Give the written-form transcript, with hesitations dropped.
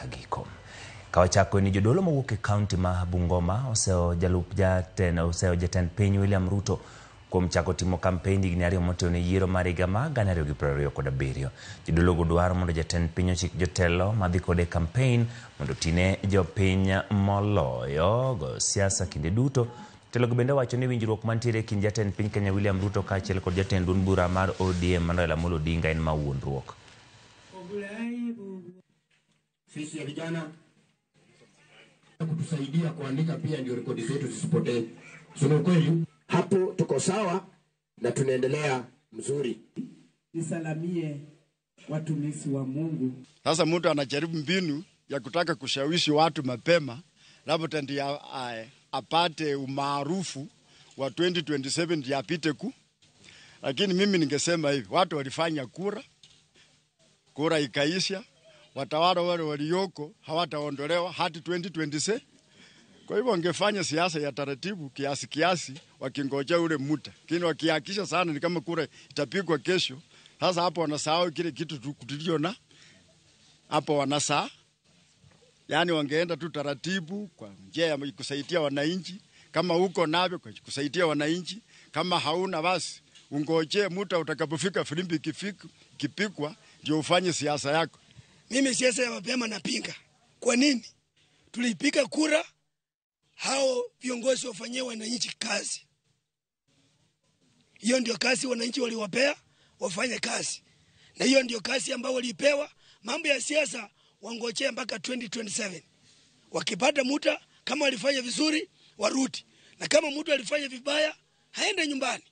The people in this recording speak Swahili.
giko. Kawachako ni jodolo mowuok e kaunti ma Bungoma oseyo jalup jatend oseyo jatend piny William Ruto kuom chako timo kampen higni 2 motelo ne yiero mar higa mar 2027. Jodologo dwaro mondo jatend piny ochik jotelo madhi kode e kampen mondo otine jopiny moloyo goyo siasa kinde duto. Jotelogo bende owacho ni winjruok mantiere e kind jatend piny Kenya William Ruto kaachiel kod jatend duond bura mar ODM Raila Amolo Odinga en ma wuondruok. Sisi ya vijana kutusaidia kuandika pia ndio rekodi zetu zisipotee. Sio kweli? Hapo tuko sawa na tunaendelea mzuri. Nisalamie watumishi wa Mungu. Sasa mtu anajaribu mbinu ya kutaka kushawishi watu mapema, labda ndiye apate umaarufu wa 2027 ndiye apite ku. Lakini mimi ningesema hivi, watu walifanya kura, kura ikaisha, watawala wale walioko hawataondolewa hadi 2027. Kwa hivyo wangefanya siasa ya taratibu kiasi kiasi, wakingojea ule muda. Lakini wakihakisha sana ni kama kura itapigwa kesho. Sasa hapo wanasahau kile kitu tuliona. Hapo wanasaa. Yaani wangeenda tu taratibu kwa njia ya kusaidia wananchi. Kama uko navyo kusaidia wananchi, kama hauna basi ungojee muda utakapofika, filimbi ikipigwa ndio ufanye siasa yako. Mimi siasa ya mapema napinga. Kwa nini? Tulipiga kura hao viongozi wafanyie wananchi kazi. Hiyo ndio kazi wananchi waliwapea, wafanye kazi. Na hiyo ndio kazi ambayo walipewa. Mambo ya siasa wangojee mpaka 2027. Wakipata muda, kama walifanya vizuri warudi, na kama mtu alifanya vibaya haende nyumbani.